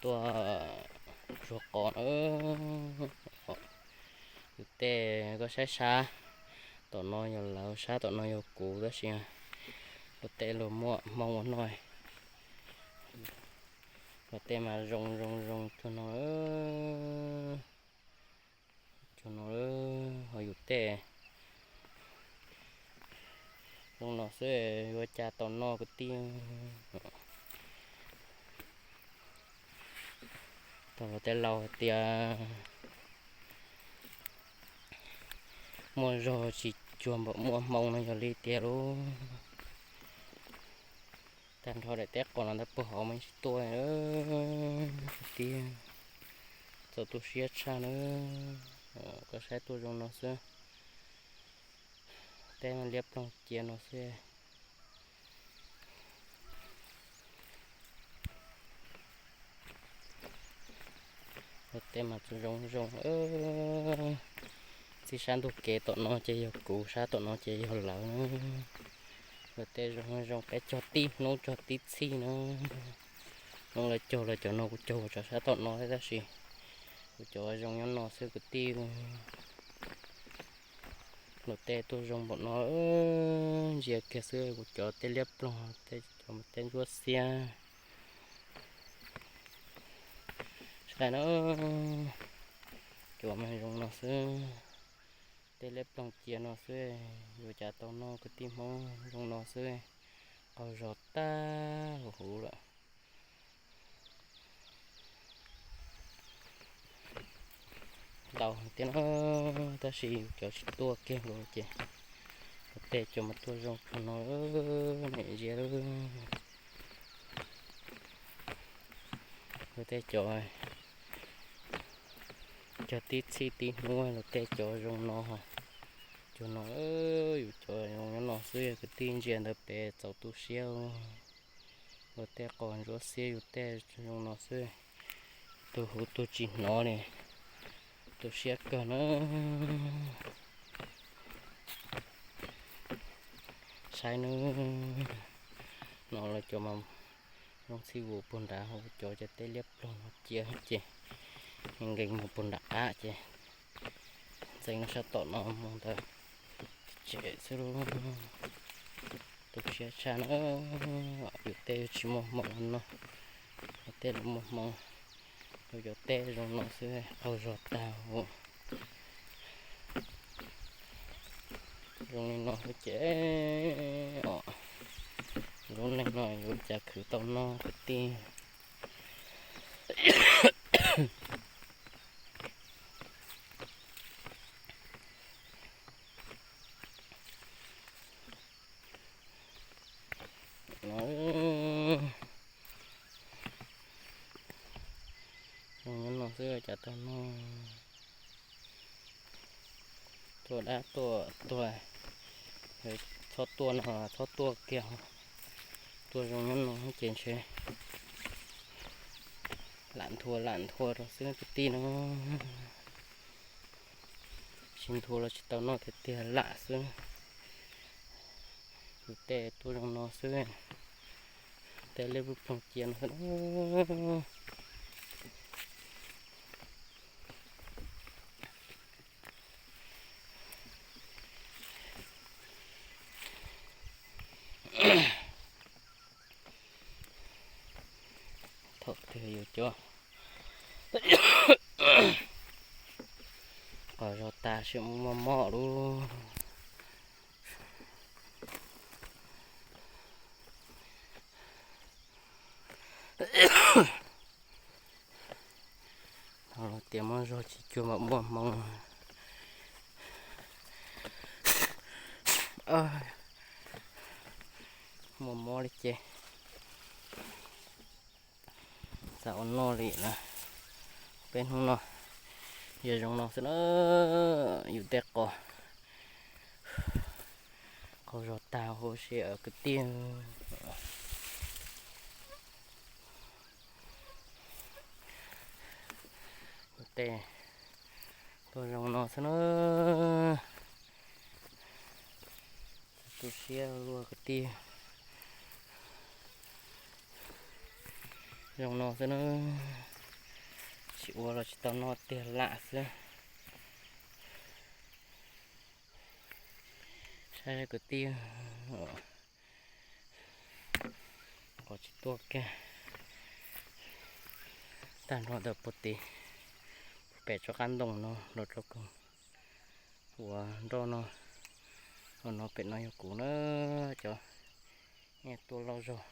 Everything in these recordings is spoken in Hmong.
Tuaj tsuag qos na. Yus tej koj saib sab tom no yog lawv, sab tom no yog kuv, tab sis luag tej luag muaj hmoo ua no. Luag tej mas zoo zoo zoo cuag no, cuag no, ho yus tej zoo no xwb, yuav cas tau noj kwv tij. Tau luag tej laus hais tias muaj zog tsis cuag npaum muaj hmoo no, yog li tiag lauj. Tag nrho daim teb qos no ntawd puag hauv mas tsis tuaj tiag. Txaus tu siab tshaj na. Koj saib tuaj zoo no xwb, teb liab ploog cia no xwb. Luag tej mas zoo zoo. Txij sab ntug kev tom no ces yog kuv, sab tom no ces yog lawv na. Luag tej zoo zoo, peb cog tib hnub cog tib txhij na. Hnub lawv cog lawv cov no, kuv cog kuv cov sab tom no thiab, tab sis kuv cov zoo nyob no xwb kwv tij. Luag tej tuaj zoo npaum no, ntsia kiag xwb, kuv cov tej liab ploog, tej cov tej ntsuab xiab. Saib na, cov mas zoo no xwb, tej liab ploog cia no xwb, yuav cas tau noj kwv tij Hmoob, zoo no xwb, qaug zog tag huv huv lawm. Ntau tiag no, tab sis cov tsis tuaj kiag nkaus ces luag tej cov mas tuaj zoo tag no, niam zia lawm. Luag tej cov cog tib txhij tib hnub, luag tej cov zoo no, cov no, yus cov zoo nyob no xwb, kwv tij, ntsia ntawd pem txaus tu siab. Luag tej qos ntsuab xiab, yus tej zoo no xwb, tus huv tus tsis hnov li, tu siab kawg na. Saib nawb, no lawv cov mas zoo txhij vus puag nrad, hauv cov cov tej liab ploog no cia ces nkees mus puag nram qab ces ntxeev sab tom no mus ntawd tsev xwb lauj. Tu siab tshaj na, yus tej tsis muaj hmoo no, yus tej los muaj hmoo, yus cov tej zoo no xwb qaug zog tag huv. Zoo li no xwb ces os, lub neej no yuav cas khwv tau noj kwv tij. No, zoo nyob no xwb cas tau noj. Tuaj dab tuaj tuag, txhob tuaj no txhob tuaj kiag. Tuaj zoo nyob no ces ntshe lam nthua lam nthua rau xwb kwv tij no. Tsis nthua los tsis tau noj tiag tiag, lam xwb. Yus tej tuaj zoo no xwb, tej liab ploog cia no xwb. Thaum twg yus cov qaug zog tag sim muaj mob lub. Thaum los tias muaj zog tsis cuag mam muaj hmoo. Muaj mob li ces xav ua noj li na. Peb hnub no yog zoo no xwb na, yus tej qos qaug zog tag huv si kwv tij. Yus tej tuaj zoo no xwb na. Tu siab luaj kwv tij. Zoo no xwb na. Ua los tsis tau noj tiag lam xwb. Saib kwv tij, qos tsis tuaj kiag. Tag nrho ntawm puag tim, puag pem tsob qab ntoo no los rau koog uas nroj no, hauv no pem no yog kuv na, cov nyiaj tuaj loj zog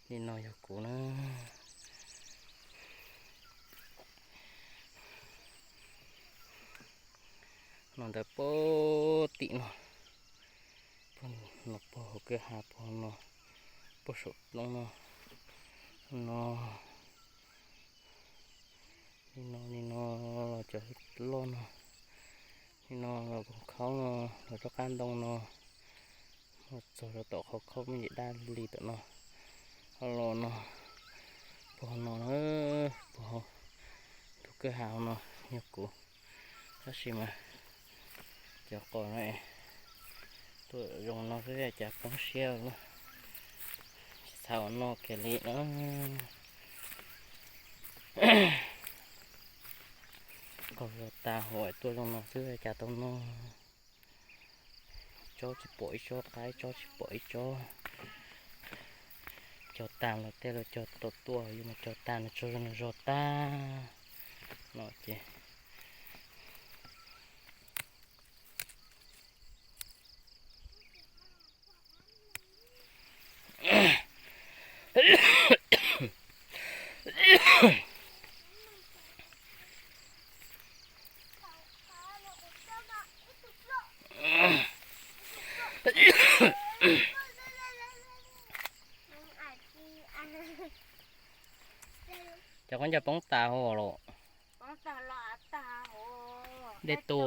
li no yog kuv na. No ntawd puag tim no, puag no puag hauv kwj ha puag no, puag saum roob no, no, li no li no, cov loj no, li no los koog khaub no, los rov qab ntoo no, los txog rau tom qhov khaub me ntsis daj li tom no, los no, puag no na, puag hauv tus kwj ha no yog kuv, tab sis mas cov qos no tuaj zoo no xwb cas poob siab na, tsis xav ua noj kiag li na. Qos zog tas hauv tuaj zoo no xwb cas tau noj. Tsob tsis pom ib tsob, qab ib tsob tsis pom ib tsob. Cog tas los tej los cog tau tuaj, yus mas cog tas nws tsaug zog nws zog tag no ces. Cov khaub ncaws poob tas hauv los. Dej tu.